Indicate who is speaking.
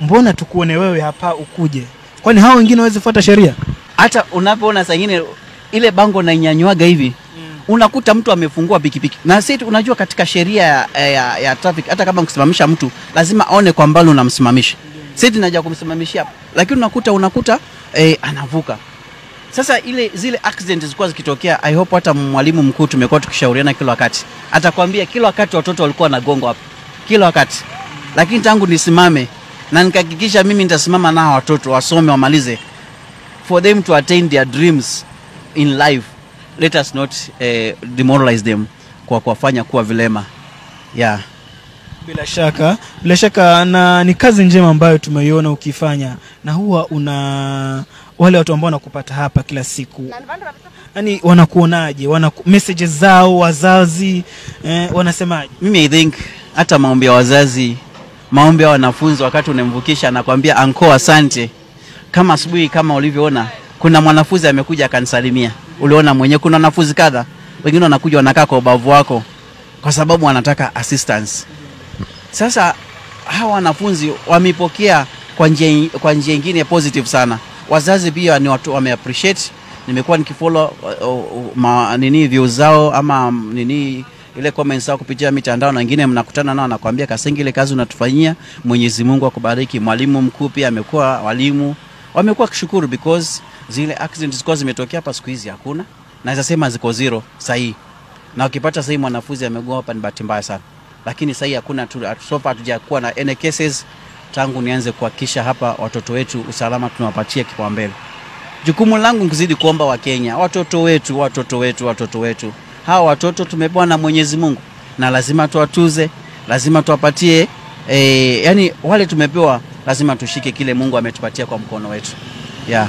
Speaker 1: Mbona tukuone wewe hapa ukuje? Kwani hao wengine hawezi fuata sheria?
Speaker 2: Hata unapoona saa nyingine ile bango nainyanyuaga hivi, unakuta mtu amefungua pikipiki. Na sisi unajua katika sheria ya traffic, hata kama mkisimamisha mtu lazima aone kwa mbali unamsimamisha. Sisi tunaja kumsimamishia, lakini unakuta anavuka. Sasa zile accident zilikuwa zikitokea, I hope hata mwalimu mkuu tumekuwa tukishauriana kila wakati. Atakwambia kila wakati watoto walikuwa wanagongwa hapa. Kila wakati. Lakini tangu nisimame na nikahakikisha mimi nitasimama na watoto wasome wamalize, for them to attain their dreams in life, let us not demoralize them kwa kuwafanya kuwa vilema. Yeah.
Speaker 1: Bila shaka, na ni kazi njema ambayo tumeiona ukifanya, na huwa una wale watu ambao wanakupata hapa kila siku, yani wanakuonaje? Messages zao wazazi, wanasemaje?
Speaker 2: Mimi I think hata maombi ya wazazi, maombi ya wanafunzi, wakati unamvukisha anakuambia anko asante. Kama asubuhi kama ulivyoona kuna mwanafunzi amekuja akanisalimia. Uliona mwenyewe kuna wanafunzi kadha, wengine wanakuja wanakaa kwa ubavu wako kwa sababu wanataka assistance. Sasa hawa wanafunzi wamepokea kwa njia nyingine positive sana. Wazazi pia ni watu wame appreciate. Nimekuwa nikifollow nini views zao ama nini ile comments zao kupitia mitandao, na wengine mnakutana nao anakuambia Kasenge, ile kazi unatufanyia, Mwenyezi Mungu akubariki. Mwalimu mkuu pia amekuwa, walimu wamekuwa kushukuru because zile accidents zilikuwa zimetokea hapa siku hizi hakuna. Naweza sema ziko zero sahihi. Na ukipata sahihi mwanafunzi amegua hapa ni bahati mbaya sana. Lakini sahihi hakuna tu, so far hatujakuwa na any cases tangu nianze kuhakikisha hapa watoto wetu usalama tunawapatia kipaumbele. Jukumu langu nikuzidi kuomba wa Kenya, watoto wetu, watoto wetu, watoto wetu. Hawa watoto tumepewa na Mwenyezi Mungu na lazima tuwatuze, lazima tuwapatie, yani wale tumepewa lazima tushike kile Mungu ametupatia kwa mkono wetu. Yeah.